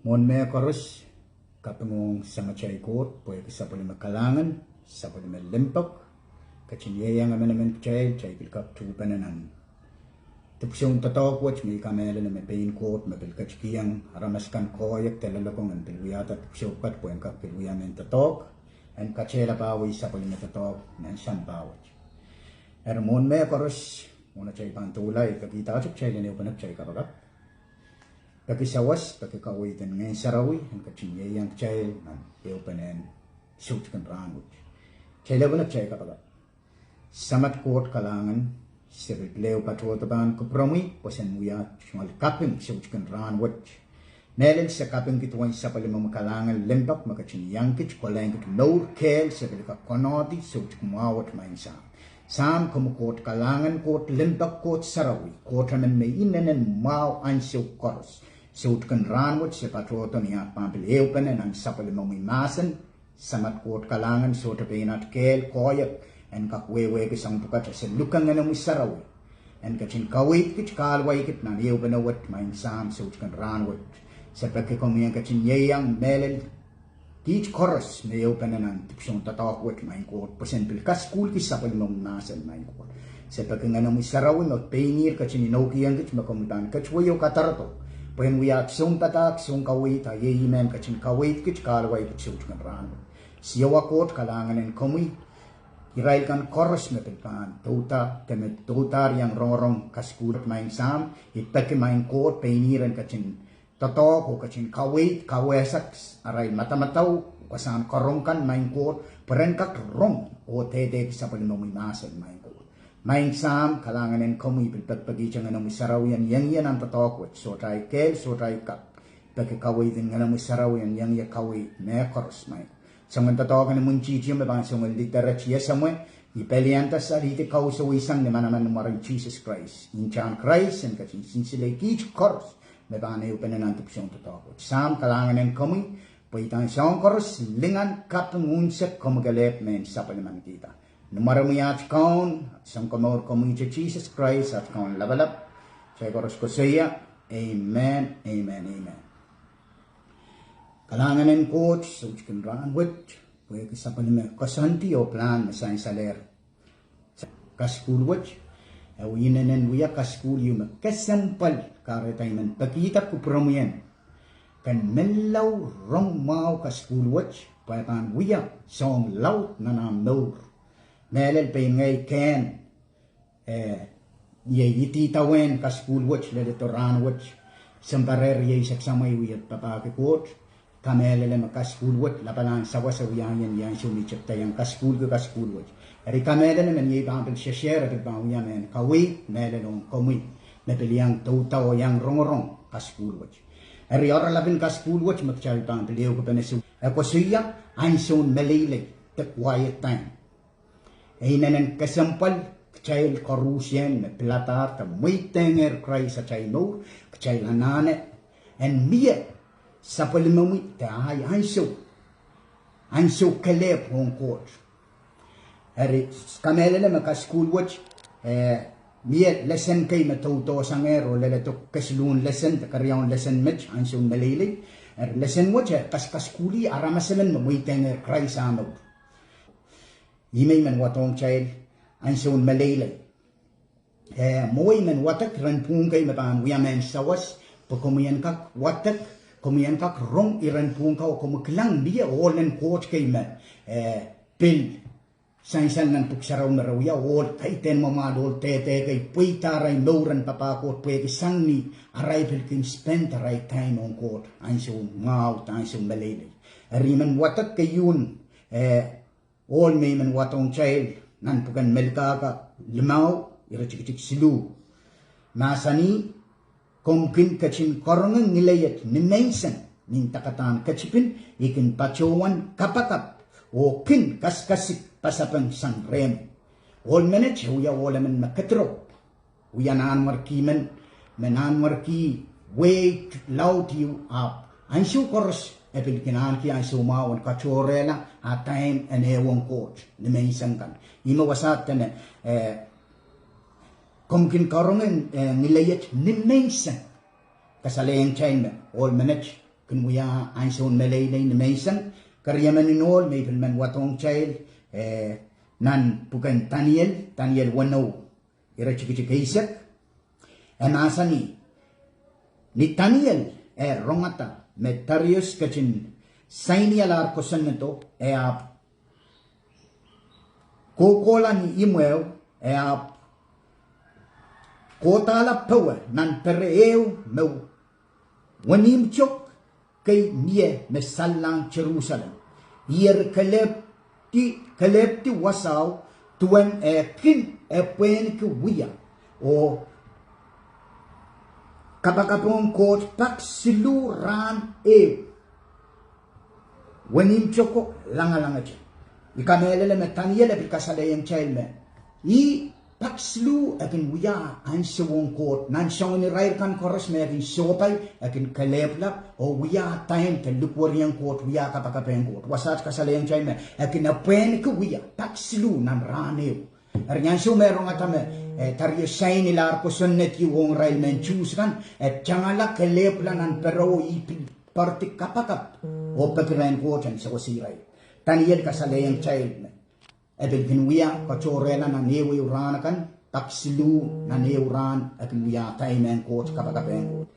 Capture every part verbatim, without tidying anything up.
Mwohn mehkoaros, kaping ong Samatail Koht pwehki sapwellime kalahngan, sapwellime limpoak, ketin ieiang emenemen kitail, kitail pil kak tuhpene nan dipwisoun doadoahk wet me I kamehlele me pein Koht me pil ketikihong aramas akan koahiek de loalokong en pil wiahda dipwisou pwukat pwehn kak pil wia mehn doadoahk en katehlapawei sapwellime doadoahk nan sampah wet. Eri mwohn mehkoaros, mwohn atail pahn doula, I pekihda ahpw kitail en ehupene kitail kapakap. Peki sawas, peki kaweid en Ngehn Sarawi en ketin ieiang kitail nan ehupenen soutik en rahnwet. Kitail ehupene kitail kapakap. Samat Koht kalahngan, se pil ehu patohdo pahn kupwuromwi pwe sen wia tungoal kaping soutik en rahnwet. Mehlel se kapingki duwen sapwellimomwi kalahngan limpoak me ketin iang kit, kolehng kit mour kehl se pil kak konehdi soutik mwahu wet, Maing Sahm. Sahm, komwi Koht kalahngan, Koht limpoak, Koht sarawi, Koht emen me inenen mwahu ansou koaros. Soutik en rahnwet se patohdo ni at pahn pil ehupene nan sapwellimomwi mahsen. Samat Koht kalahngan, sohte pein at kehl koahiek en kak wehwehki soang pwukat, se lukehng Ngenomwi Sarawi en ketin kaweid kit, kahluwa kit nan ehupene wet, Maing Sahm, soutik en rahnwet. Se peki komwi en ketin ieiang mehlel kiht koaros me ehupene nan dipwisoun doadoahk wet, Maing Koht, pwe sen pil kasukuhlki sapwellimomwi mahsen, Maing Koht. Se peki Ngenomwi Sarawi me pein ihr ketin inoukihong kit me komwi pahn ketiwei oh kadarodo pwehn wia sounpadahk, soun kaweid, a iei ihme en ketin kaweid kit, kahluwa kit soutik en rahnwet. Siohwa Koht kalahngan en komwi, irail kan koaros me pil pahn douda de me doudahr iang rongorong kasukuhl, Maing Sahm, I peki, Maing Koht, pein ihr en ketin doadoahk oh ketin kaweid, kawehsek arail madamadau, wasahn karonge kan, Maing Koht, pwe ren kak rong oh dehdehki sapwellimomwi mahsen, Maing Koht. Maing Sahm, kalahngan en komwi, pil pekipekihte Ngenomwi Sarawi en iang ie nan doadoahk wet, sohte ahi kehl, sohte ahi kak. Peki kaweid en Ngenomwi Sarawi en iang ie kaweid mehkoaros, Maing Koht. Soangen doadoahk en imwintihtio me pahn song en liderete semwe, I pelianda salihdi kausawei sang ni manaman en mwaren Sises Krais. Ntahn Krais en ketin sinsile kiht koaros me pahn ehupene nan dipwisoun doadoahk wet. Sahm, kalahngan en komwi, pwe I pahn soang koaros lingan, kaping, unsek komwi kelehpw me en sapwellimanikihda. Ni mwaromwi at Kaun, Sounkomour komwi te Sises Krais, at Kaun lapalap, kitail koaros koasoia, amen, amen, amen. Kalahngan en Koht, soutik en rahnwet, pwehki sapwellime koasoandi oh pilahn me sansalehr kasukuhl wet, e inenen wia kasukuhl ieu me kesempwal kahrehda I men pekihda kupwuromwi en ken menlau rong mwahu kasukuhl wet, pwe e pahn wia soahng laud nan ahmw mour. Mehlel pein ngehi kehn, eh, iei idawehn kasukuhl wet leledo rahnwet, sounpar rieisek samwa I wie papahki Koht, kamehlele me kasukuhl wet lapalahn sawas e wia ien ansou me I tepda iang kasukuhlki kasukuhl wet. Eri kamehlele me iei pahn pil sesehre pil pahn wia mehn kaweid mehlel ong komwi me pil iang douda oh iang rongorong kasukuhl wet. Eri oaralap en kasukuhl wet me kitail pahn pil ehukipene, e koasoia ansoun meleilei, the quiet time. E inenen kesempwal kitail koaruhsie me piladahr de mweidehngehr Krais atail mour, kitail anahne en mie sapwellimomwi de ahi ansou, ansou kelehpw ong Koht. Eri kamehlele me kasukuhl wet, eh, mie lesen kei me doudosangehr oh leledo, kesiluhn lesen de keriaun lesen met, ansoun meleilei. Eri lesen wet e kaskasukuhlih aramas emen me mweidehngehr Krais ah mour. Ihme I men wadohng kitail ansoun meleilei. Eh, mwowe I men wadek iren pwuhng kei me pahn wia mehn sawas, pwe komwi en kak wadek, komwi en kak rong iren pwuhng ka oh komwi kilang mie ohl en Koht kei me, eh, pil sansal nan Pwuhk Sarawi me re wia ohl kaidehn mwamwahl, ohl dehde kei, pweida arail mour en papah Koht pwehki sang ni arail pil kin spend arail time ong Koht ansoun ngahu de ansoun meleilei. Eri I men wadek keieun, eh, ohl me I men wadohng kitail nan pwuken Melkahka limau, iretikitik siluh. Mahsanih, komw kin ketin karonge ngileiet ni menseng, nin dakadahn ketipin I kin patohwan kapakap oh kin kasikasik pasapeng sang rehmw. Ohl menet e wia ohl emen me kediropw, wia nanmwarki men, me nanmwarki wehi laud ieu, ahpw ansou koaros e pil kin ahneki ansou mwahu en katohrehla ah time en ehu ong Koht ni menseng kan. Ihme wasaht dene, eh, komw kin karonge, eh, ngileiet ni menseng. Kasalehiong kitail me ohl menet kin wia ansoun meleilei ni menseng. Keriemen ohl me I pil men wadohng kitail, eh, nan pwuken Daniel, Daniel weneu, iretikitik eisek. E mahsanih, ni Daniel e rongada me Darius ketin sainialahr kosonnedo, e ahpw kohkohla ni imwehu, e ahpw kohdahla powe nan pere ehu me wenihmwtok kei mie me sallahng Serusalem. Ih eri kelehpw- kelehpwdi wasao duwen eh kin epwehnki wia oh kapakapohng Koht pak siluh rahn ehu. Wenihmwtoko langalangete. I kamehlele me Daniel e pil kasalehiong kitail me ih pak siluh e kin wia ansou ong Koht. Nan soangen irair kan koaros me e kin sohpai, e kin kelehpwla oh wia time de likwerihong Koht, wia kapakap ong Koht. Wasaht kasalehiong kitail me e kin epwehnki wia pak siluh nan rahn ehu. Eri ni ansou me e rongada me, eh, Darius sainilahr kosonned ieu ong irail mehn Suhs kan, e tangala kelehpwla nan pere oh ih pil poaridi kapakap oh peki rehn Koht en sewese irail. Daniel kasalehiong kitail me e pil kin wia katohrehla nan ehuehu rahn akan pak siluh nan ehu rahn, e kin wia time ong Koht, kapakap ong Koht.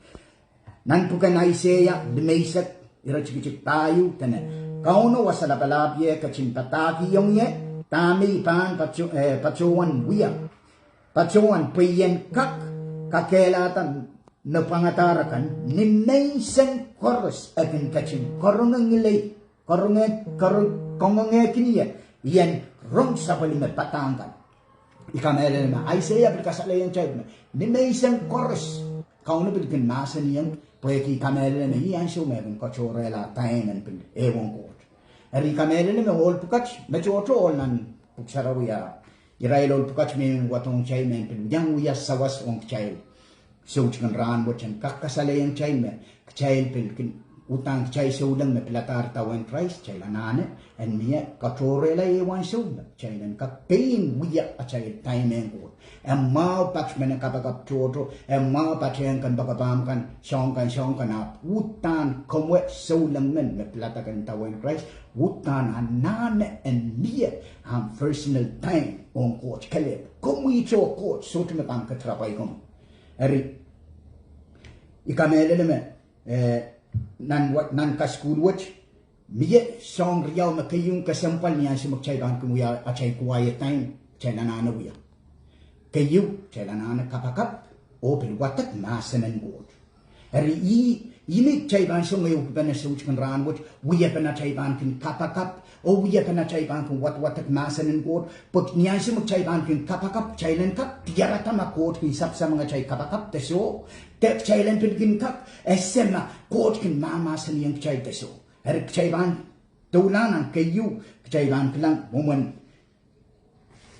Nan pwuken Aiseia limeisek, iretikitik pahieu dene, Kauno Wasa Lapalahpie ketin padahkihong ie dahme I pahn pato- eh, patohwan wia. Patohwan pwe I en kak kakehlada me pwangadahr akan, ni menseng koaros e kin ketin karonge- karonge- kangongehkin ie, I en rong sapwellime padahk kan. I kamehlele me Aiseia pil kasalehiong kitail me ni menseng koaros Kauno pil kin mahsanihong, pwehki I kamehlele me ih ansou me e kin katohrehla time en pil ehu ong Koht. Eri I kamehlele me ohl pwukat me tohto ohl nan Pwuhk Sarawi, ah, irail ohl pwukat me I men wadohng kitail me pil iang wia sawas ong kitail soutikin rahn wet en kak kasalehiong kitail me kitail pil kin, uhdahn kitail souleng me piladahr idawehn Krais, kitail anahne en mie katohrehla ehu ansou me kitail en kak pein wia atail time ong Koht. E mwahu pat mehn kapakap tohto, e mwahu patehng kempoakepahmw kan, soahng kan, soahng kan, ahpw uhdahn komwi souleng men me pilada kin idawehn Krais, uhdahn anahne en mie ahmw personal time ong Koht, kelehpw komwi oh Koht, sohte me pahn kedirapw ahi komwi. Eri I kamehlele me, eh, nan wa- nan kasukuhl wet, mie soahng riau me keieu kesempwal ni ansou me kitail pahn kin wia atail quiet time, kitail anahne wia. Keieu, kitail anahne kapakap oh pil wadek mahsen en Koht. Eri ih, ih me kitail pahn song ehukipene soutikin rahn wet, wiepen atail pahn kin kapakap oh wiepen atail pahn kin wadawadek mahsen en Koht, pwe ni ansou me kitail pahn kin kapakap, kitail en kak diarada ma Koht kin sapsamweng atail kapakap de soh, de kitail en pil kin kak ese ma Koht kin mahmahsanihong kitail de soh. Eri kitail pahn doulahng nan keieu, kitail pahn kilang mwomwen,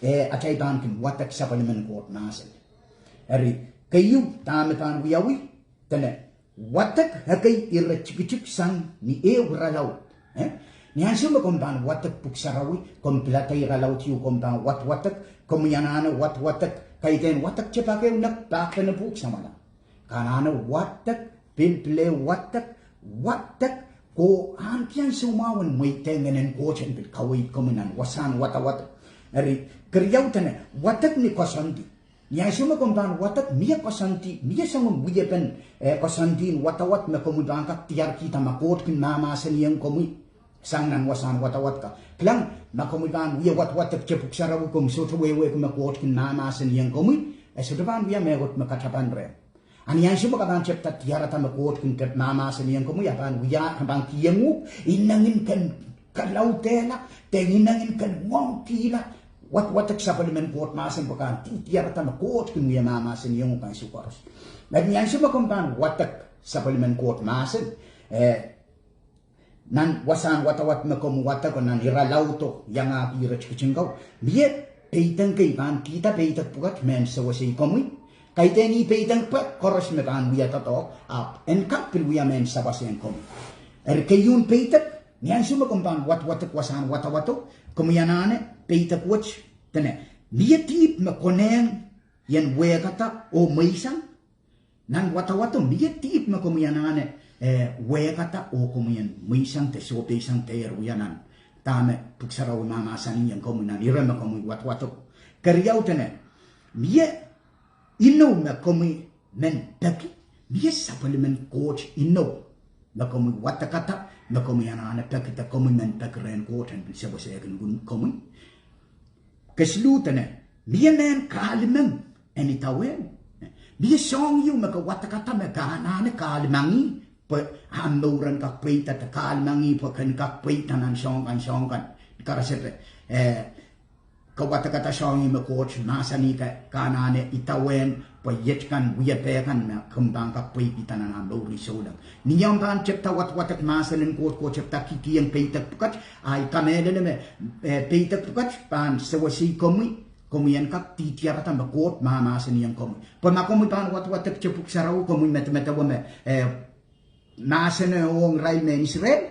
eh, atail pahn kin wadek sapwellimen Koht mahsen. Eri keieu dahme pahn wiawi, dene wadek ekei iretikitik sang ni ehu iralaud. Eh? Ni ansou me komw pahn wadek Pwuhk Sarawi, komw pilada iralaud ieu, komw pahn wadawadek, komwi anahne wadawadek, kaidehn wadek tepakeu nek pahkpene pwuhk samwala. Ke anahne wadek, pil pil wadek, wadek, ke ahneki ansou mwahu en mweidehng Ngehnen Koht en pil kaweid komwi nan wasahn wadawadek. Eri keriau dene wadek ni koasoandi. Ni ansou me komw pahn wadek, mie koasoandi, mie soangen wiepen, eh, koasoandi en wadawad me komwi pahn kak diarkihda ma Koht kin mahmahsanihong komwi sang nan wasahn wadawad ka. Kilang, ma komwi pahn wia wadawadek te Pwuhk Sarawi, komw sohte wehwehki me Koht kin mahmahsanihong komwi, e sohte pahn wia mehkot me katapan rehmw. A ni ansou me ke pahn tepda diarada me Koht kin mahmahsanihong komwi, e pahn wia, e pahn kihong uhk inengin ken kalaudehla, de inengin ken mwahunkihla wadawadek sapwellimen Koht mahsen pwe ke pahn diarada me Koht kin wia mahmahsanihong uhk ansou koaros. Eri ni ansou me komw pahn wadek sapwellimen Koht mahsen, eh, nan wasahn wadawad me komw wadek oh nan iralaudo iangahki iretikitik kau, mie peidek kei pahn kihda, peidek pwukat mehn sewesei komwi. Kaidehn ih peidek pwe koaros me pahn wia doadoahk, ahpw en kak pil wia mehn sawas ong komwi. Eri keieun peidek, ni ansou me komw pahn wadawadek wasahn wadawado, komwi anahne peidek wet, dene mie dihp me konehng ien wehkada oh mweisang, Nan wadawado mie dihp me komwi anahne, eh, wehkada oh komwi en mweisang de sohpeisang de wia nan dahme Pwuhk Sarawi mahmahsanihong komwi nan ire me komwi wadwadek. Keriau dene, mie inou me komwi men peki, mie sapwellimen Koht inou me komwi wadekada, me komwi anahne peki de komwi men peki rehn Koht en pil sewesehkin komwi. Kesiluh dene, mie mehn kahlemeng en idawehn. Mie soahng ieu me ke wadekada me ke anahne kahlemengih pwe ahmw mour en kak pweida de kahlemengih pwe ken kak pweida nan soahng kan, soahng kan. Karasepe, eh, ke wadekada soahng ieu me Koht mahsanih ke, ke anahne idawehn pwe iet kan wiepe kan me komw pahn kak pweikihda nan ahmw mour souleng. Ni omw pahn tepda wadwadek mahsen en Koht, ke tepda kihkihong peidek pwukat, a I kamehlele me, eh, peidek pwukat pahn sewesei komwi, komwi en kak dihdiarada me Koht mahmahsanihong komwi. Pwe ma komwi pahn wadwadek te Pwuhk Sarawi, komwi medemedewe me, eh, mahseno ong irail mehn Israel,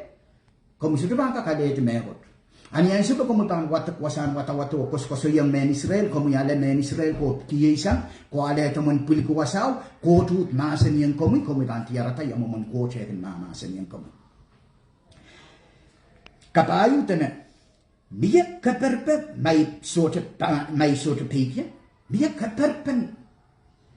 komwi sohte pahn kak alehdi mehkot. A ni ansou me komwi pahn wadek wasahn wadawado oh koasokoasoiong mehn Israel, komwi ale mehn Israel, ke kihsang, ke alehda mwomwen pwiliki wasao, Koht uhd mahsanihong komwi, komwi pahn diarada ia mwomwen Koht eh kin mahmahsanihong komwi. Kapahieu dene, mie keperpe ma I sohte pa-, ma I sohte peikiong, mie keperpen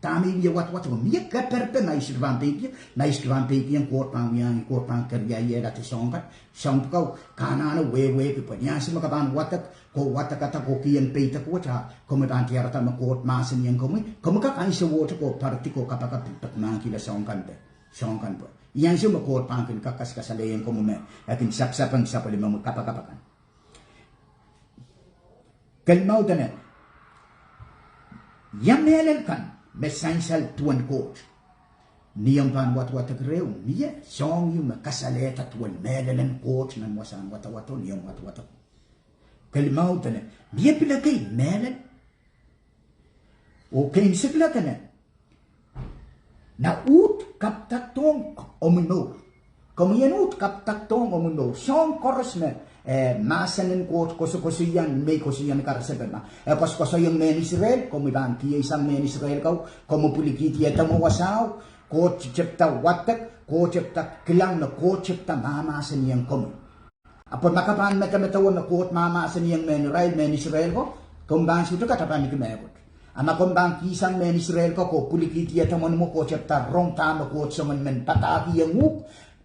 dahme I wie wadwadek, mie keperpe ma I sohte pahn peikiong, ma I sohte pahn peikiong Koht pahn wiahiong, Koht pahn keriaiehla de soahng kan, soahng pwukat, ke anahne wehwehki pwe ni ansou me ke pahn wadek, ke wadekada ke kihong peidek wet a komwi pahn diarada me Koht mahsanihong komwi, komwi kak ansowohte ke poaridi ke kapakap pil pekimahkihla soahng kan pwe, soahng kan pwe ni ansou me Koht pahn kin kak kaskasalehiong komwi me e kin sapsapeng sapwellimomwi kapakap akan. Kelimau dene, ia mehlel kan me sansal duwen Koht? Ni omw pahn wadwadek reh, mie soahng ieu me kasalehda duwen mehlelen Koht nan wasahn wadawado ni omw wadwadek? Kelimau dene, mie pil ekei mehlel? Oh keimwseklahn dene, na uhd kapdakdohng omwi mour. Komwi en uhd kapdakdohng omwi mour. Soahng koaros me, eh, mahsen en Koht koasokoasoia, me I koasoia ni karasepe ma e koasokoasoiong mehn Israel, komwi pahn kihsang mehn Israel ko, komwi pwilikihdi edemwe wasao, ke tepda wadek, ke tepda kilang me Koht tepda mahmahsanihong komwi. Ahpw ma ke pahn medemedewe me Koht mahmahsanihong mehn irail mehn Israel ko, komw pahn sohte kak tapaniki mehkot. A ma komw pahn kihsang mehn Israel ko, ke pwilikihdi edemwen mwo, ke tepda rong dahme Koht soangen men padahkihong uhk,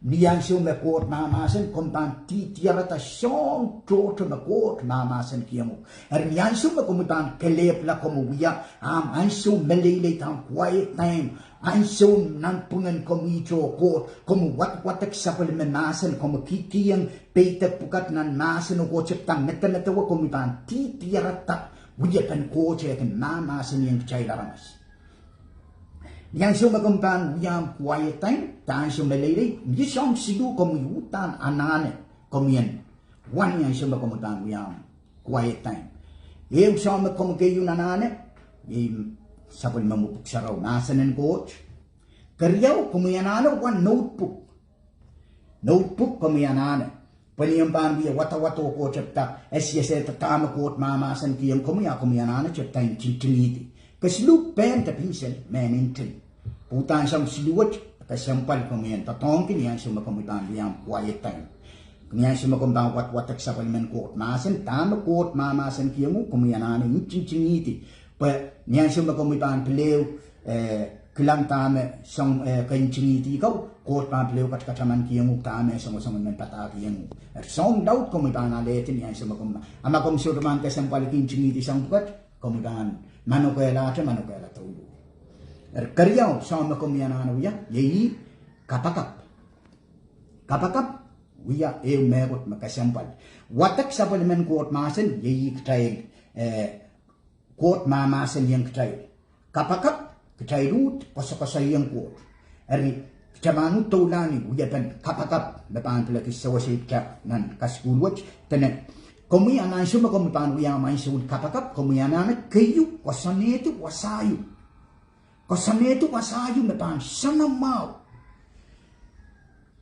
ni ansou me Koht mahmahsen, komw pahn dihdiarada soahng tohto me Koht mahmahsenkihong uhk. Eri ni ansou me komwi pahn kelehpwla komwi wia ahmw ansou meleilei, quiet time, ansou nanpwungen komwi toh Koht, komwi wadwadek sapwellime mahsen, komwi kihkihong peidek pwukat nan mahsen oh ke tepda medemedewe, komwi pahn dihdiarada wiepen Koht eh kin mahmahsenihong kitail aramas. Ni ansou me komwi pahn wia ahmw quiet time, de ansou meleilei, mie soahng siluh komwi uhdahn anahne komwi en wa ni ansou me komwi pahn wia ahmw quiet time. Ehu soahng me komwi keieu anahne, iei sapwellimomwi Pwuhk Sarawi, mahsen en Koht. Keriau, komwi anahne wa notebook. Notebook komwi anahne. Pwe ni omw pahn wie wadawado oh ke tepda, eh, ese dahme Koht mahmahsenkihong komwi a komwi anahne tepda ntingtingihdi. Kesiluh, pehn de pinsel, mehn nting. Pwe uhdahn soahng siluh wet kesempwal komwi en doadoahngki ni ansou me komwi pahn wia ahmw quiet time. Ni ansou me komwi pahn wadwadek sapwellimen Koht mahsen, dahme Koht mahmahsenkihong uhk, komwi anahne ntingtingihdi. Pwe ni ansou me komwi pahn pil ehu, eh, kilang dahme soang, eh, ke ntingihdi ko, Koht pahn pil ehu katakataman kihong uhk dahme e songosong en men padahkihong uhk. Eri soahng laud komwi pahn alehdi ni ansou me komwi, a ma komwi sohte pahn kesempwalki ntingihdi soahng pwukat, komwi pahn manokehlahte, manokehlahte uhk. Eri keriau soahng me komwi anahne wia, iei kapakap. Kapakap wia ehu mehkot me kesempwal. Wadek sapwellimen Koht mahsen, iei kitail, eh, Koht mahmahsenihong kitail. Kapakap, kitail uhd koasokoasoiong Koht. Eri, kitail pahn uhd doulahng ni wiepen kapakap me pahn pil kak sewesei kitail nan kasukuhl wet. Dene, komwi, ni ansou me komwi pahn wia ahmw ansoun kapakap, komwi anahne keieu koasoanehdi wasa ieu. Koasoanehdi wasa ieu me pahn soanamwahu.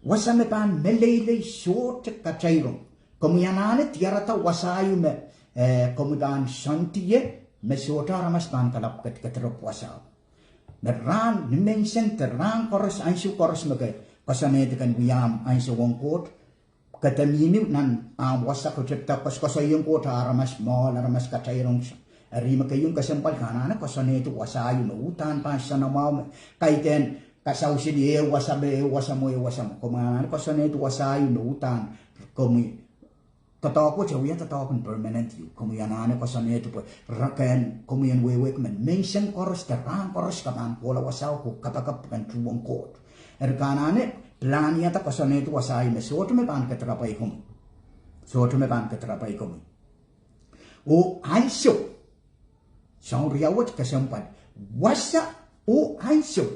Wasa me pahn meleilei sohte katairong. Komwi anahne diarada wasa ieu me, eh, komwi pahn soandi ie, me sohte aramas pahn kalap kedikedrop wasao. Me rahn, nimenseng de rahn koaros, ansou koaros me ke koasoanehdi ken wia ahmw ansou ong Koht, ke de mihmi nan ahmw wasa, ke tepda koasokoasoiong Koht, aramas mwoahl, aramas katairong. Eri me keieu kesempwal ke anahne koasoanehdi wasa ieu me uhdahn pahn soanamwahu me kaidehn kasawseli ehu wasa me, ehu wasa mwo, ehu wasa mwo. Komwi anahne koasoanehdi wasa ieu me uhdahn komwi doadoahk wet e wia doadoahk en permanent ieu. Komwi anahne koasoanehdi pwe reken komwi en wehwehki me nimenseng koaros de rahn koaros ke pahn kohla wasao oh kapakap pwehn tuhwong Koht. Eri ke anahne pilahn iada koasoanehdi wasa ieu me sohte me pahn kedirapwa komwi. Sohte me pahn kedirapwa komwi. Oh ansou, soahng riau wet kesempwal, wasa oh ansou.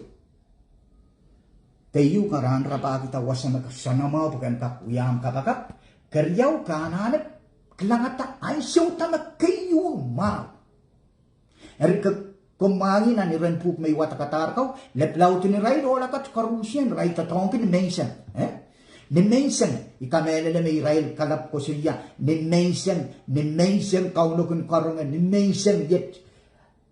Keieu ke anahne rapahkihda wasa me soanamwahu pwe ken kak wia ahmw kapakap. Keriau, ke anahne kilangada ansou da me keieu mwahu. Eri ke, komw mwahngih nan iren pwuhk me I wadek adahr kau, lepwulauden irail ohl akat koaruhsie irail doadoahngki nimenseng. Eh? Nimenseng, I kamehlele me irail kalap koasoia nimenseng, nimenseng Kauno kin karonge, nimenseng iet.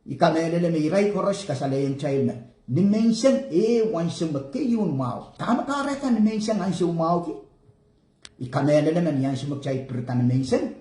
I kamehlele me irail koaros kasalehiong kitail me nimenseng ehu ansou me keieu mwahu. Dahme kahrehda nimenseng ansou mwahuki? I kamehlele me ni ansou me kitail pirida nimenseng,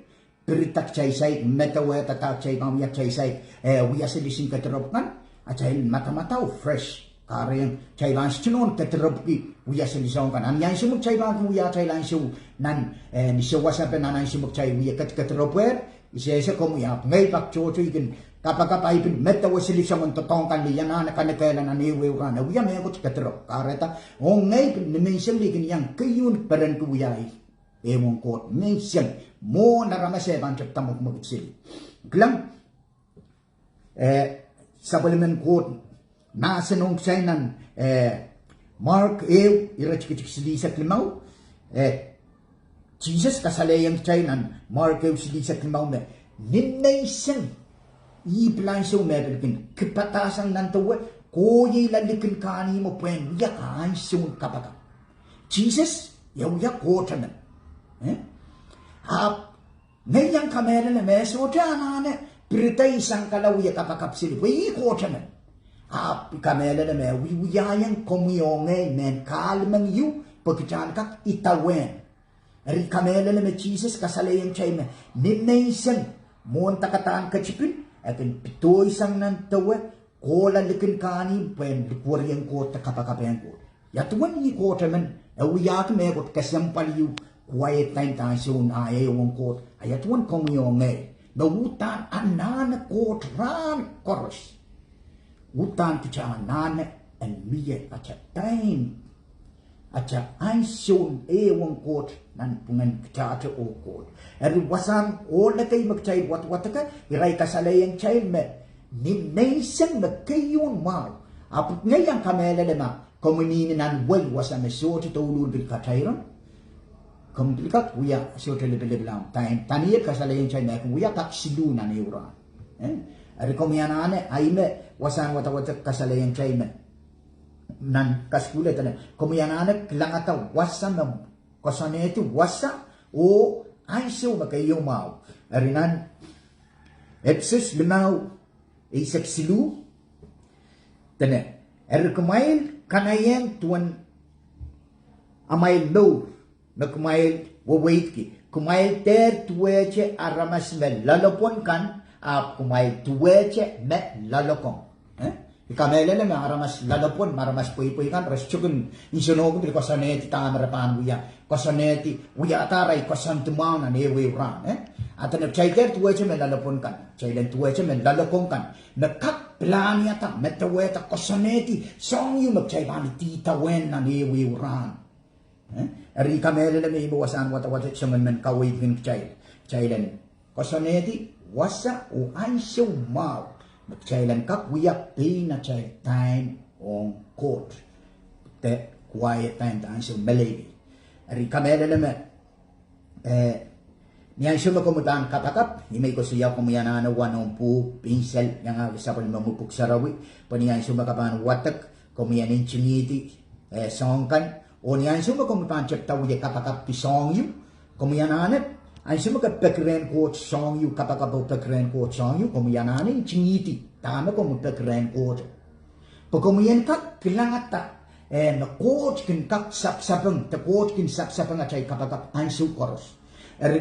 pirida kitail saik, medewehda dahme kitail pahn wia, kitail saik, eh, wia silisin kedirepw kan, atail madamadau fresh. Kahrehiong kitail pahn sohte nohn kedirepwki wia silisohng kan. A ni ansou me kitail pahn kin wia atail ansou nan, eh, ni sewese nan ansou me kitail wie kedikedirepwehr, I sehse komwi, ahpw ngehi pak tohto I kin kapakap, I pil medewe silisoangen doadoahk kan me I anahne kanekehla nan ehu ehu rahn, e wia mehkot kedirepw. Kahrehda, oh ngehi pil nimenseng me I kin iang keieu perenki wia ih. Ehu ong Koht nimenseng, mwohn aramas e pahn tepda mwekimwekid seli. Kilang, eh, sapwellimen Koht mahsen ong kitail nan, eh, Mark ehu, iretikitik silihsek limau, eh, Sises kasalehiong kitail nan Mark ehu silihsek limau me nimenseng ih pil ansou me pil kin kipadahsang nan dewe, kohiehla likin kahnimwo pwehn wia ansoun kapakap. Sises e wia Kohtemen. Eh? Ahpw ngehi iang kamehlele me e sohte anahne pirida ih sang kala wie kapakap seli pwe ih Kohtemen. Ahpw I kamehlele me e wiewiahiong komwi oh ngehi mehn kahlemeng ieu pwe kitail en kak idawehn. Eri I kamehlele me Sises kasalehiong kitail me nimenseng mwohn dakadahn ketipin, e kin pidoisang nan dewe, kohla likin kahnimw pwehn likwerihong Koht de kapakap ong Koht. Ia duwen ih Kohtemen? E wiahki mehkot kesempwal ieu, quiet time de ansoun ah ehu ong Koht. A ia duwen komwi oh ngehi me uhdahn anahne Koht rahn koaros? Uhdahn kitail anahne en mie ata time, ata ansoun ehu ong Koht nanpwungen kitailte oh Koht. Eri wasahn ohl ekei me kitail wadawadek, irail kasalehiong kitail me nimenseng me keieu mwahu. Ahpw ngehi iang kamehlele ma komwi mihmi nan wel wasa me sohte douluhl pil katairong, komw pil kak wia sohte lipilipil ahmw time. Daniel kasalehiong kitail me e kin wia kak siluh nan ehu rahn. Eh? Eri komwi anahne, ahi me wasahn wadawadek kasalehiong kitail me nan kasukuhl e dene, komwi anahne kilangada wasa me, koasoanehdi wasa oh ansou me keieu mwahu. Eri nan Episos limau, eisek siluh, dene, eri kumwail kanaiehng duwen amwail mour me kumwail weweidki, kumwail dehr duwehte aramas me loalopwon kan, ahpw kumwail duwehte me loalokong. Eh? I kamehlele me aramas loalopwon, me aramas pweipwei kan, re sohte kin nsenohki pil koasoanehdi dahme re pahn wia, koasoanehdi, wiahda arail koasoandi mwahu nan ehu ehu rahn. Eh? A dene kitail dehr duwehte me loalopwon kan, kitail en duwehte me loalokong kan, me kak pilahniada, medewehda, koasoanehdi soahng ieu me kitail pahn idawehn nan ehu ehu rahn. Eh? Eri I kamehlele me ih me wasahn wadawadek soangen men kaweidkin kitail, kitail en koasoanehdi wasa oh ansou mwahu me kitail en kak wia pein atail time ong Koht, de quiet time, de ansou meleilei. Eri I kamehlele me, eh, ni ansou me komwi pahn kapakap, ih me I koasoia komwi anahne wa noumw pwuhk, pensel, iangahki sapwellimomwi pwuhk sarawi, pwe ni ansou me ke pahn wadek, komwi en ntingihdi, eh, soahng kan. Oh ni ansou me komwi pahn tepda wie kapakapki soahng ieu, komwi anahne, ansou me ke peki rehn Koht soahng ieu, kapakap oh peki rehn Koht soahng ieu, komwi anahne ntingihdi dahme komwi peki rehn Koht. Pwe komwi en kak kilangada, eh, me Koht kin kak sapsapeng, de Koht kin sapsapeng atail kapakap ansou koaros. Eri,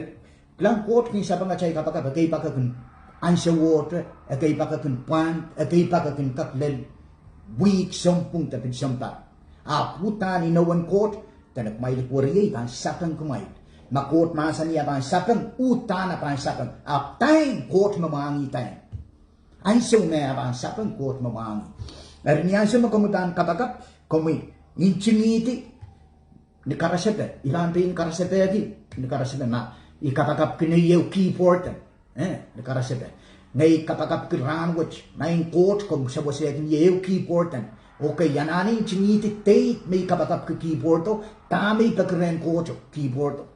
kilang, Koht kin sapeng atail kapakap, ekei pak e kin ansouohte, ekei pak e kin pwand, ekei pak e kin kak lel wihk, sounpwong de pil sounpar. Ahpw uhdahn inou en Koht, dene kumwail likwerih ie, I pahn sapeng kumwail. Ma Koht mahsanih e pahn sapeng, uhdahn e pahn sapeng. Ahpw time, Koht me mwahngih time. Ansou me e pahn sapeng, Koht me mwahngih. Eri ni ansou me komwi pahn kapakap, komwi ntingihdi ni karasepe, I pahn pein karasepehki ni karasepe ma I kapakapki nei ehu keyboard en, eh, ni karasepe. Ngehi kapakapki rahnwet, Maing Koht, komw sewesehkin ie ehu keyboard en. Okay, I anahne ntingihdi date me I kapakapki keyboardo, dahme I peki rehn Kohto keyboardo.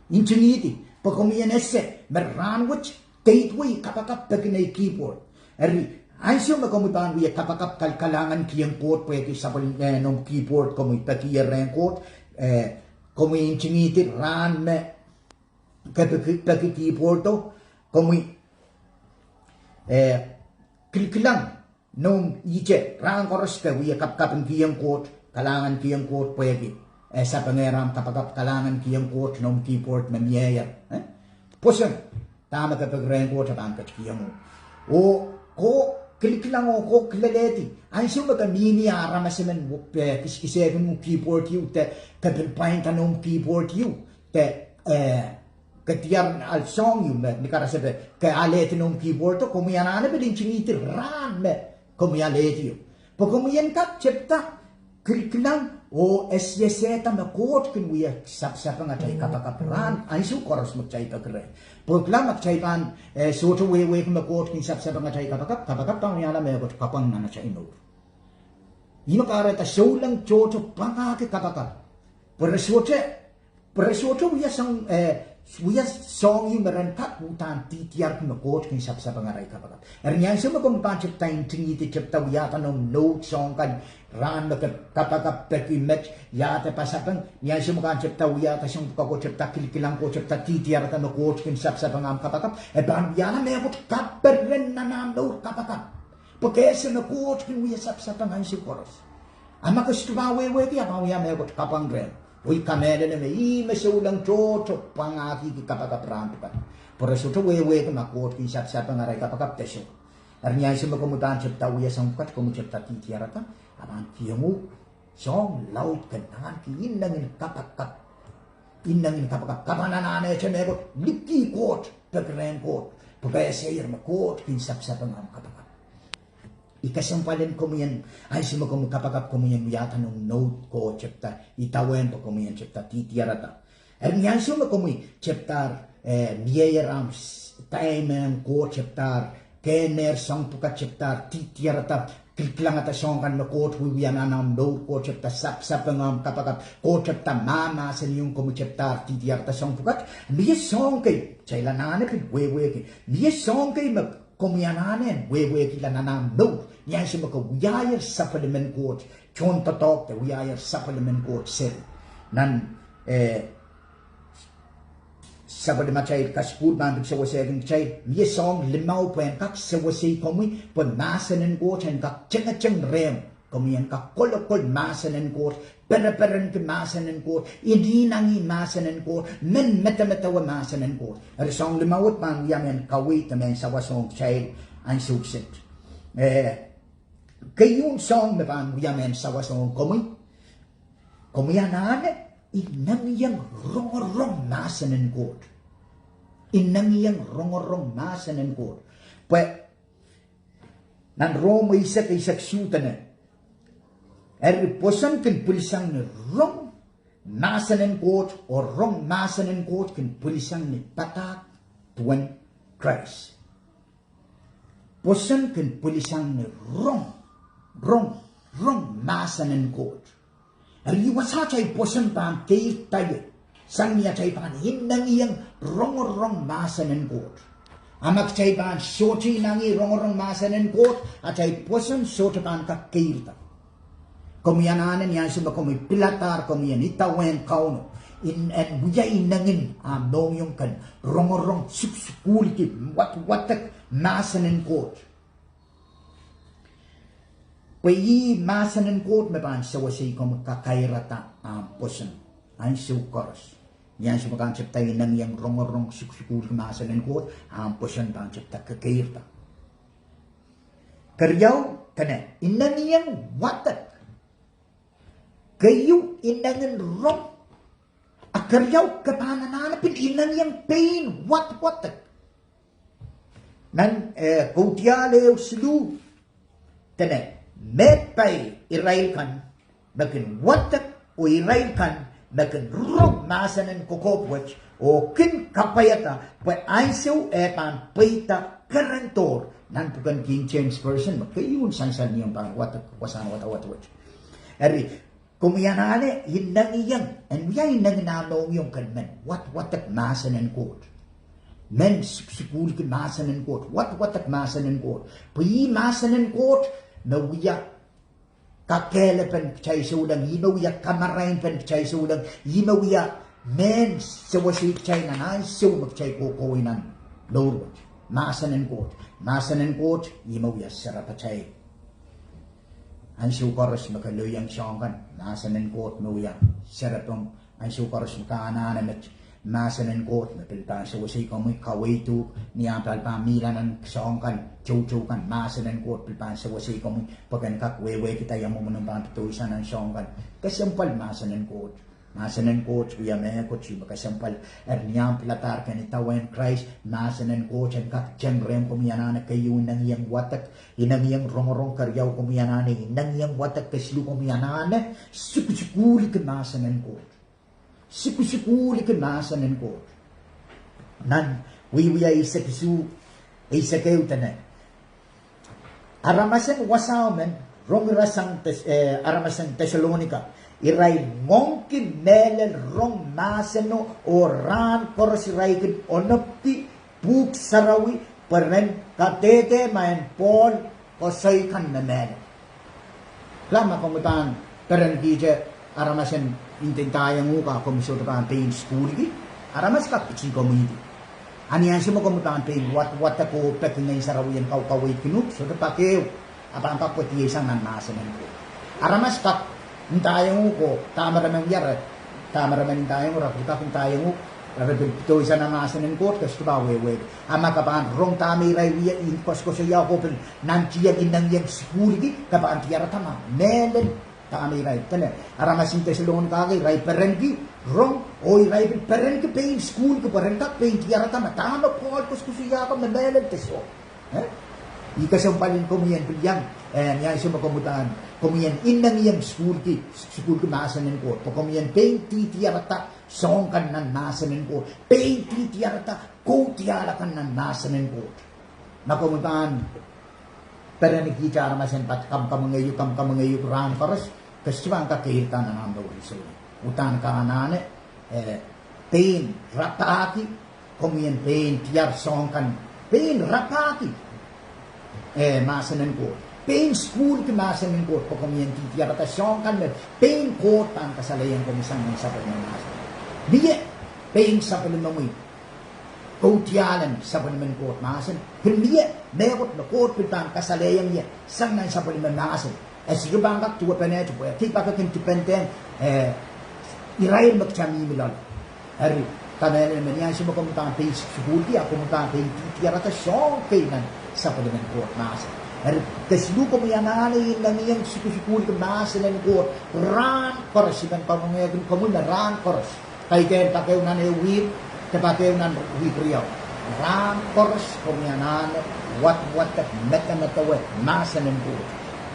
Ntingihdi, pwe komwi en ese me rahnwet date wet I kapakap peki nei keyboard. Eri, ansou me komwi pahn wie kapakap kalkalahngan kihong Koht pwehki sapwel-, eh, noumw keyboard komwi peki ie rehn Koht, eh, komwi ntingihdi rahn me ke peki, peki keyboardo, komwi, eh, kilkilang noumw ihte, rahn koaros ke wie kapkapingkihong Koht, kalahngankihong Koht pwehki e sapengehr ahmw kapakap, kalahngankihong Koht noumw keyboard me mieier, eh? Pwoson, dahme ke peki rehn Koht e pahn ketikihong uhk. Oh ko kilkilang oh ko kilelehdi, ansou me ke mihmi aramas emen, eh, kiskisehkin uhk keyboard ieu de ke pil pwainda noumw keyboard ieu de, eh, ke diar ahl soahng ieu me ni karasepe ke alehdi noumw keyboardo, komwi anahne pil ntingihdi rahn me komwi alehdi ie. Pwe komwi en kak tepda kilkilang oh esehda me Koht kin wie sapsapeng atail kapakap rahn ansou koaros me kitail peki reh. Pwe kilang, ma kitail pahn, eh, sohte wehwehki me Koht kin sapsapeng atail kapakap, kapakap pahn wiahla mehkot kapwang nan atail mour. Ihme kahrehda souleng tohto pwangahki kapakap. Pwe re sohte, pwe re sohte wia soahng, eh, wia soahng ieu me ren kak uhdahn dihdiarki me Koht kin sapsapeng arail kapakap. Eri ni ansou me komw pahn tepda ntingihdi, tepda wiahda noumw nohd soahng kan, rahn me ke kapakap peki met, ia de pasapeng, ni ansou me ke tepda wiahda soahng pwukat, ke tepda kilkilang, ke tepda dihdiarada me Koht kin sapsapeng ahmw kapakap, e pahn wiahla mehkot kaperen nan ahmw mour kapakap. Pwe ke ese me Koht kin wie sapsapeng ansou koaros. A ma ke sohte pahn wehwehki, a pahn wia mehkot kapwang rehmw. Oh I kamehlele me ihme souleng tohto pwangahkihki kapakap rahn pwukat. Pwe re sohte wehwehki ma Koht kin sapsapeng arail kapakap de soh. Eri ni ansou me komwi pahn tepda wia soahng pwukat, komwi tepda dihdiarada, a pahn kihong uhk soahng laud ken ahneki inengin kapakap. Inengin kapakap, ke pahn anahnehte mehkot, likih Koht, peki rehn Koht, pwe ke esehier me Koht kin sapsapeng ahmw kapakap. I kesempwal en komwi en, ansou me komwi kapakap, komwi en wiahda noumw nohd ko tepda idawehn pwe komwi en tepda dihdiarada. Eri ni ansou me komwi tepdahr, eh, mieier ahmw s-, time en ko tepdahr kehnehr soahng pwukat, tepdahr dihdiarada, kilkilangada soahng kan me Koht wiewia nan ahmw mour, ko tepda sapsapeng ahmw kapakap, ko tepda mahmahsenihong komwi tepdahr dihdiarada soahng pwukat, mie soahng kei, kitail anahne pil wehwehki, mie soahng kei me komwi anahne en wehwehkihla nan ahmw mour ni ansou me ke wiahier sapwellimen Koht tohndoadoahk de wiahier sapwellimen Koht seri. Nan, eh, sapwellimatail kasukuhl pahn pil sewesehkin kitail, mie soahng limau pwehn kak sewesei komwi, pwe mahsen en Koht en kak tengeteng rehmw. Komwi en kak kolokol mahsen en Koht, pereperenki mahsen en Koht, inengieng mahsen en Koht, men medemedewe mahsen en Koht. Eri soahng limau wet pahn wia mehn kaweid de mehn sawas ong kitail ansou kiset. Eh, keieun soahng me pahn wia mehn sawas ong komwi, komwi anahne inengieng rongorong mahsen en Koht. Inengieng rongorong mahsen en Koht. Pwe nan Rom eisek, eisek isuh dene, eri pwoson kin pwilisang ni rong mahsen en Koht, oh rong mahsen en Koht kin pwilisang ni padahk duwen Krais. Pwoson kin pwilisang ni rong, rong, rong mahsen en Koht. Eri wasa atail pwoson pahn keirda ie, sang ni atail pahn inengieng rongorong mahsen en Koht. A ma kitail pahn sohte inengieng rongorong mahsen en Koht, atail pwoson sohte pahn kak keirda. Komwi anahne ni ansou me komwi piladahr komwi en idawehn Kauno, en wia inengin ahmw mohngiong ken rongorong, sukusukuhlki, wadwadek mahsen en Koht. Pwe ih mahsen en Koht me pahn sewese komwi kakairada ahmw pwoson ansou koaros. Ni ansou me ke pahn tepda inengieng rongorong sukusukuhlki mahsen en Koht, ahmw pwoson pahn tepda kekeirda. Keriau, dene inengieng wadek. Keieu, inengin rong. A keriau, ke pahn anahne pil inengieng pein wadwadek. Nan, eh, Kaudiahl ehu siluh, dene, me pai irail kan me kin wadek, oh irail kan me kin rong mahsen en kokohp wet, oh kin kapwaiada, pwe ansou e pahn pweida kerendohr. Nan pwuken King James Version, me keieun sansal ni omw pahn wadek wasahn wadawad wet. Eri, komwi anahne inengieng, en wia inengin ah mohngiong ken men wadwadek mahsen en Koht. Men sukusukuhlki mahsen en Koht, wadwadek mahsen en Koht. Pwe ih mahsen en Koht me wia kakehlepen kitail souleng, ih me wia kamarainpen kitail souleng, ih me wia mehn sewese kitail nan ansou me kitail kohkohwei nan mour wet. Mahsen en Koht, mahsen en Koht ih me wia serepatail. Ansou koaros me ke lelohng soahng kan, mahsen en Koht me wia serepomw. Ansou koaros me ke anahne met, mahsen en Koht me pil pahn sewese komwi, kaweid uhk, ni ahmw pahn mihla nan soahng kan, toutou kan, mahsen en Koht pil pahn sewese komwi, pwe ken kak wehwehkihda ia mwomwen omw pahn pedoisang nan soahng kan. Kesempwal mahsen en Koht. Mahsen en Koht wia mehkot me kesempwal. Eri ni ahmw piladahr ken idawehn Krais, mahsen en Koht en kak teng rehmw. Komwi anahne keieu inengieng wadek, inengieng rongorong. Keriau, komwi anahne inengieng wadek. Kesiluh, komwi anahne sukusukuhlki mahsen en Koht. Sukusukuhlki mahsen en Koht. Nan Wiewia eisek isuh, eisek ehu dene, aramasen wasao men, rong ira sang Tes-, eh, aramasen Tesalonika, irail ngoangki mehlel rong mahseno, oh rahn koaros irail kin onopki Pwuhk Sarawi, pwe ren kadehde ma en Pohl koasoi kan me mehlel. Kilang, ma komwi pahn perenkihte aramasen ndaiong uhk a komwi sohte pahn pein sukuhlki, aramas kak pitih komwidi. A ni ansou me komwi pahn pein wadwadek oh peki Ngehn Sarawi en kaukaweidkin uhk, sohte pak ehu, a pahn pak pwedieisang nan mahsen en Koht. Aramas kak ndaiong uhk oh dahme re men wia, re, dahme re men ndaiong, re pil kak ndaiong uhk, re pil pedoisang nan mahsen en Koht, ke sohte pahn wehwehki. A ma ke pahn rong dahme irail wia, ih koasokoasoia ko pil nantihong inengieng sukuhlki, ke pahn diarada ma mehlel dahme irail. Dene, aramasen Tesalonika kei, irail perenki rong, oh irail pil perenki pein sukuhlki pwe ren kak pein diarada ma dahme Pohl koasokoasoia ko me mehlel de soh. Eh? Ih kesempwal en komwi en pil iang, eh, ni ansou me komwi pahn, komwi en inengieng sukuhlki, sukuhlki mahsen en Koht, pwe komwi en pein dihdiarada soahng kan nan mahsen en Koht, pein dihdiarada kaudiahl akan nan mahsen en Koht. Ma komwi pahn perenkihte aramasen pat kamwkamwengeiuk, kamwkamwengeiuk rahn koaros, ke sohte pahn kak keirda nan ahmw mour souleng. Uhdahn ke anahne, eh, pein rapahki, komwi en pein diar soahng kan, pein rapahki, eh, mahsen en Koht, pein sukuhlki mahsen en Koht, pwe komwi en dihdiarada soahng kan me pein Koht pahn kasalehiong komwi sang nan sapwellime mahsen. Mie pein sapwellimomwi kaudiahlen sapwellimen Koht mahsen, pil mie mehkot me Koht pil pahn kasalehiong ie sang nan sapwellime mahsen. E sohte pahn kak duwepenehte pwe e kihda ke kin depend-ehng, eh, irail me kitail mihmi loale. Eri, kamehlele me ni ansou me komwi pahn pein sukuhlki, a komwi pahn pein dihdiarada soahng kei nan sapwellimen Koht mahsen. Eri, kesiluh, komwi anahne inengieng sukusukuhlki mahsen en Koht rahn koaros. I men karonge kin komwi me rahn koaros. Kaidehn pak ehu nan ehu wihk, de pak ehu nan wihk riau. Rahn koaros komwi anahne wadwadek, medemedewe mahsen en Koht.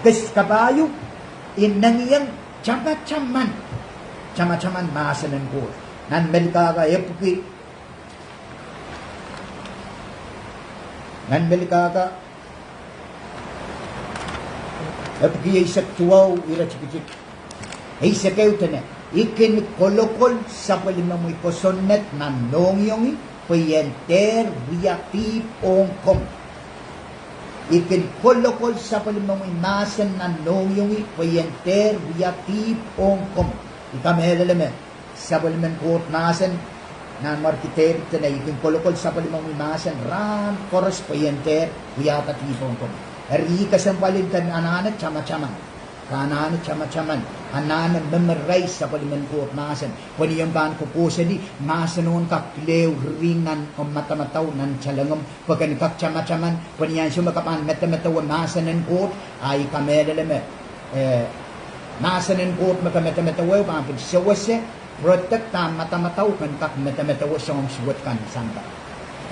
Kesiluh, kapahieu, inengieng tamataman, tamataman mahsen en Koht. Nan Melkahka epwiki, nan Melkahka epwiki eisek duwau, iretikitik eisek ehu dene, I kin kolokol sapwellimomwi kosonned nan mohngiongi, pwe I en dehr wia dihp ong komwi. I kin kolokol sapwellimomwi mahsen nan mohngiongi, pwe I en dehr wia dihp ong komwi. I kamehlele me sapwellimen Koht mahsen, Nanmwarki Depit dene, I kin kolokol sapwellimomwi mahsen rahn koaros pwe I en dehr wiahda dihp ong komwi. Eri kesempwal en anahne tamataman, ke anahne tamataman, anahne memorize sapwellimen Koht mahsen, pwe ni omw pahn kohkohseli, mahsen omw kak pil riri nan omw madamadau, nan salengomw, pwe ken kak tamataman, pwe ni ansou me ke pahn medemedewe mahsen en Koht, a I kamehlele me, eh, mahsen en Koht me ke medemedewe pahn pil sewese, protect omw madamadau, ken kak medemedewe soahng suwed kan sampah.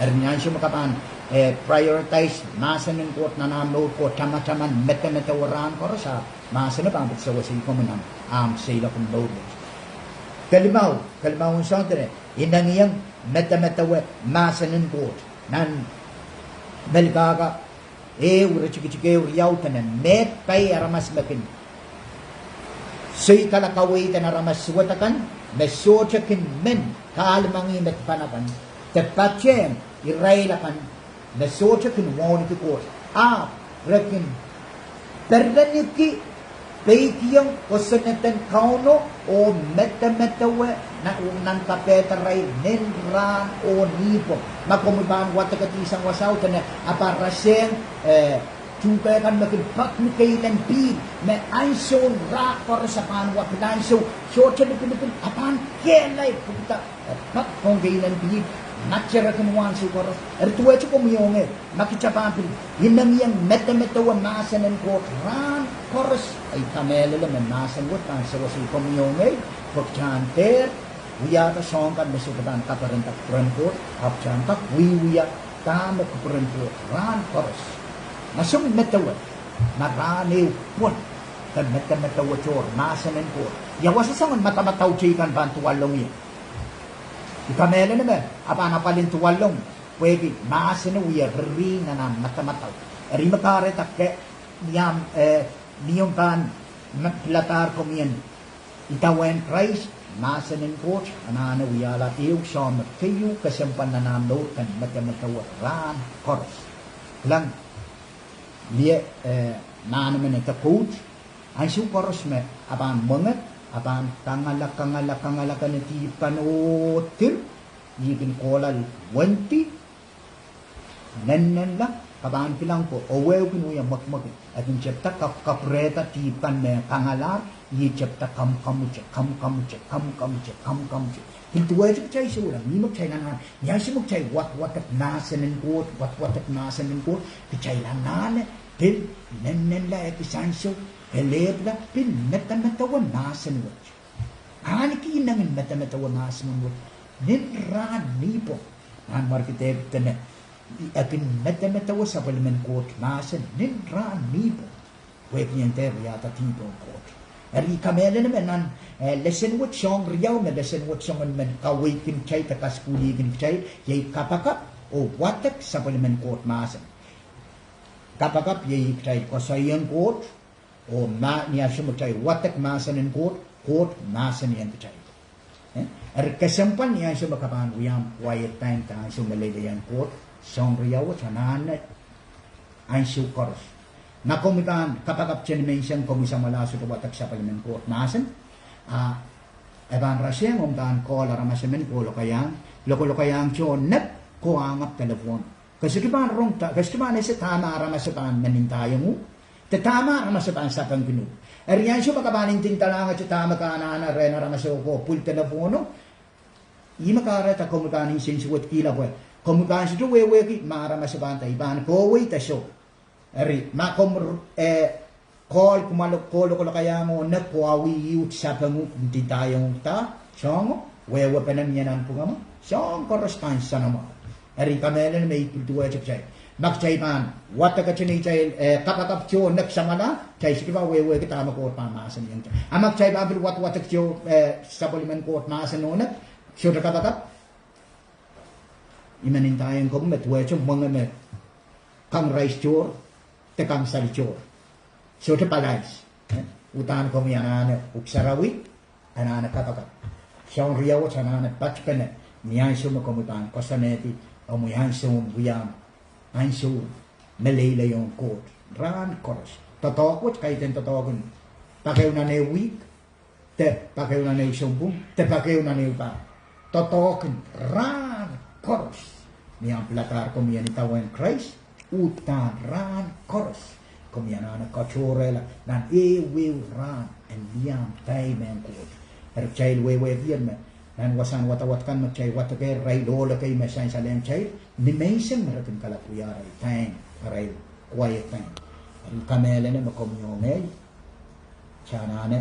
Eri ni ansou me ke pahn, eh, prioritize mahsen en Koht nan ahmw mour, ke tamataman medemedewe rahn koaros, a mahseno pahn pil sewese komwi nan ahmw seiloak en mour wet. Kelimau, kelimau en soahng dene, inengieng medemedewe mahsen en Koht. Nan Melkahka ehu, iretikitik ehu, riau dene, meid pai aramas me kin soikala kaweid en aramas suwed akan, me sohte kin men kahlemengih me dipan akan, de patehng irail akan me sohte kin wauneki Koht, ahpw re kin pereniki peikiong kosonned en Kauno oh medemedewe nan, nan kapehdarail nin rahn oh nipwong. Ma komwi pahn wadekedi sang wasao dene, a pahn rasehng, eh, tuhke kan me kin pak ni kehl en pihl, me ansoun rahn koaros a pahn wa, pil ansou, sohte lipilipil, a pahn kehlail pwukida, eh, pak pohn kehl en pihl, mate re kin wa ansou koaros. Eri duwehte komwi oh ngehi, ma kitail pahn pil inengieng medemedewe mahsen en Koht rahn koaros, a I kamehlele me mahsen wet pahn sewese komwi oh ngehi, pwe kitail en dehr wiahda soahng kan me sohte pahn kaperenda kupwuren Koht, ahpw kitail en kak wiewia dahme kupwuren Koht rahn koaros. Ma soangen medewe, ma rahn ehu pwon, ke medemedewe tohr mahsen en Koht, ia wasa soangen madamadau teikan pahn duwallong ie? I kamehlele me a pahn apwal en duwallong, pwehki mahseno wie riri nan ahmw madamadau. Eri me kahrehda ke, ni omw, eh, ni omw pahn, me piladahr komwi en idawehn Krais, mahsen en Koht anahne wiahla ehu soahng me keieu kesempwal nan ahmw mour, ken medemedewe rahn koaros. Kilang, lie, eh, mahn emen de Koht, ansou koaros me a pahn mwenge, a pahn kangala, kangala, kangala kene dihp kan oh dir, ih kin kohla wendi, nennenla, ke pahn kilang ko, oh ehu kin wia mwekimwekid, e kin tepda kak, kapwurehda dihp kan me kangalahr, ih tepda kamwkamwete, kamwkamwete, kamwkamwete, kamwkamwete. Pil duwehte kitail souleng, ni me kitail anahne, ni ansou me kitail wadwadek mahsen en Koht, wadwadek mahsen en Koht, kitail anahne pil nennenla, ekis ansou, kelehpwla, pil medemedewe mahsen wet. Ahneki inengin medemedewe mahsen wet nin rahn nipwong. Nanmwarki Depit dene, e kin medemedewe sapwellimen Koht mahsen nin rahn nipwong, pwehki en dehr wiahda dihp en Koht. Eri I kamehlele me nan, eh, lesen wet soahng riau me lesen wet soangen men kaweidkin kitail de kaskuhlihkin kitail, iei kapakap oh wadek sapwellimen Koht mahsen. Kapakap iei kitail koasoaiong Koht, oh ma, ni ansou me kitail wadek mahsen en Koht, Koht mahseniong kitail. Eh? Eri kesempwal ni ansou me ke pahn wia quiet time de ansou meleileiong Koht, soahng riau wet anahne ansou koaros. Ma komwi pahn kapakap tehnimenseng, komwi samwala sohte wadek sapwellimen Koht mahsen, a e pahn rasehng omw pahn call aramas emen, call lokaiahn, lokolokaiahn tohn nek, ke ahng ahpw telephone. Ke sohte pahn rong da, ke sohte pahn ese dahme aramas pahn men ndaiong uhk, de dahme aramas pahn sapengkin uhk. Eri ansou me ke pahn ndindalahngete dahme ke anahne rehn aramas oko pwil telephone o, ih me kahrehda komwi pahn nsensuwedkihla pwe komwi pahn sohte wehwehki ma aramas pahn nda, I pahn kohwei de soh. Eri ma komw, eh, call kumwail, call lokolokaiahn o nek, koawi uhd sapeng uhk, ndindaiong uhk da, soahngo, wehwehpene mie nanpwungamo, soahng koaros pahn soanamwahu. Eri I kamehlele me I pil duwehte kitail, ma kitail pahn wadekete neitail, eh, kapakap toh nek samwala, kitail sohte pahn wehwehki dahme Koht pahn mahsanihong kitail. A ma kitail pahn pil wadwadek toh, eh, sapwellimen Koht mahsen o nek, sohte kapakap, I men ndaiong komwi me duwehte mwenge me kang rais tohr, de kang sali tohr, sohte palais. Eh? Uhdahn komwi anahne Pwuhk Sarawi, anahne kapakap. Soahng riau wet anahne patpene ni ansou me komwi pahn koasoanehdi omwi ansoun wiahiong, ansoun meleileiong Koht rahn koaros. Doadoahk wet kaidehn doadoahk en pak ehu nan ehu wihk, de pak ehu nan ehu sounpwong, de pak ehu nan ehu pahr. Doadoahk en rahn koaros. Ni omw piladahr komwi en idawehn Krais, uhdahn rahn koaros. Komwi anahne katohrehla nan ehuehu rahn en wia dahme Koht. Eri kitail wehwehkier me nan wasahn wadawad kan me kitail wadekehr, irail ohl ekei me sansalehng kitail, ni menseng me re kin kalap wia arail time, arail quiet time. Eri I kamehlele me komwi oh ngehi, kitail anahne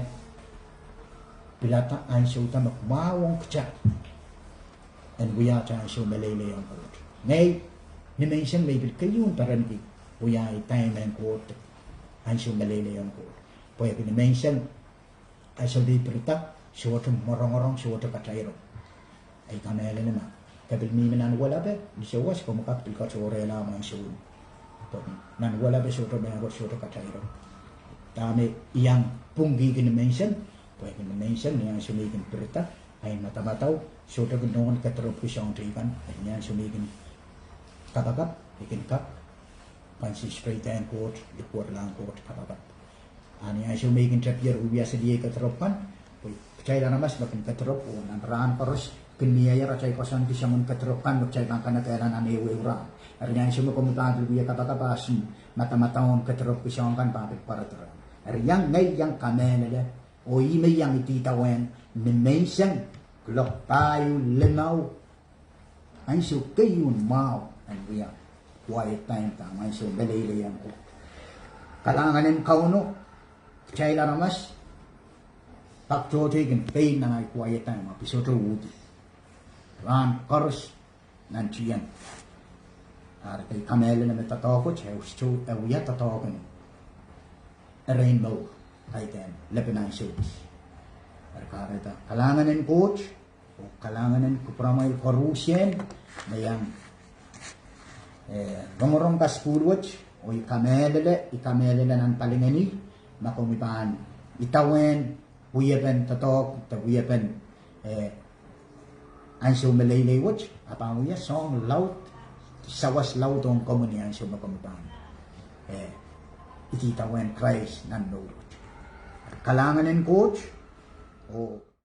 pilada ansou da me mwahu ong kitail en wia atail ansou meleilei ong Koht. Ngehi, ni menseng me I pil keieu perenki wia ei time ong Koht, ansou meleilei ong Koht. Pwehki ni menseng, ansou me I pirida, sohte mworongorong, sohte katairong. I kamehlele ma ke pil mihmi nan welape, ni souwas komw kak pil katohrehla mwahu ansou. Pwe nan welape sohte mehkot, sohte katairong. Dahme iang pwungkihki ni menseng, pwehki ni menseng, ni ansou me I kin pirida, ahi madamadau sohte kin nohn kedirepwki soahng teikan, ni ansou me I kin kapakap, I kin kak concentrate ong Koht, likwerlahng Koht, kapakap. A ni ansou me I kin tepier wiewia siliei kedirepw kan, pwe kitail aramas me kin kedirepw, oh nan rahn koaros kin mieier atail koasoanki soangen kedirepw kan me kitail pahn kanekehla nan ehuehu rahn. Eri ansou me komwi pahn pil wie kapakap, a sohte madamadau en kedirepwki soahng kan pahn pil pwarodo rehmw. Eri iang ngehi iang kamehlele, oh ih me iang idawehn ni menseng, kuloak pahieu limau, ansou keieu mwahu en wia quiet time da, ansou meleilei ong Koht. Kalahngan en Kauno, kitail aramas pak tohto I kin pein nan ahi quiet time, ahpw I sohte uhdi rahn koaros nan tieng. Eri I kamehlele me doadoahk wet e wia doadoahk en erein mour, kaidehn lepin ansou wet. Eri kahrehda kalahngan en Koht, oh kalahngan en kupwuramwail koarusie me iang rongorong kasukuhl wet, oh I kamehlele, I kamehlele nan palingehni, ma komwi pahn idawehn wiepen doadoahk de wiepen ansou meleilei wet, a pahn wia soahng laud, sawas laud ong komwi ni ansou me komwi pahn idawehn Krais nan mour wet. Kalahngan en Koht, oh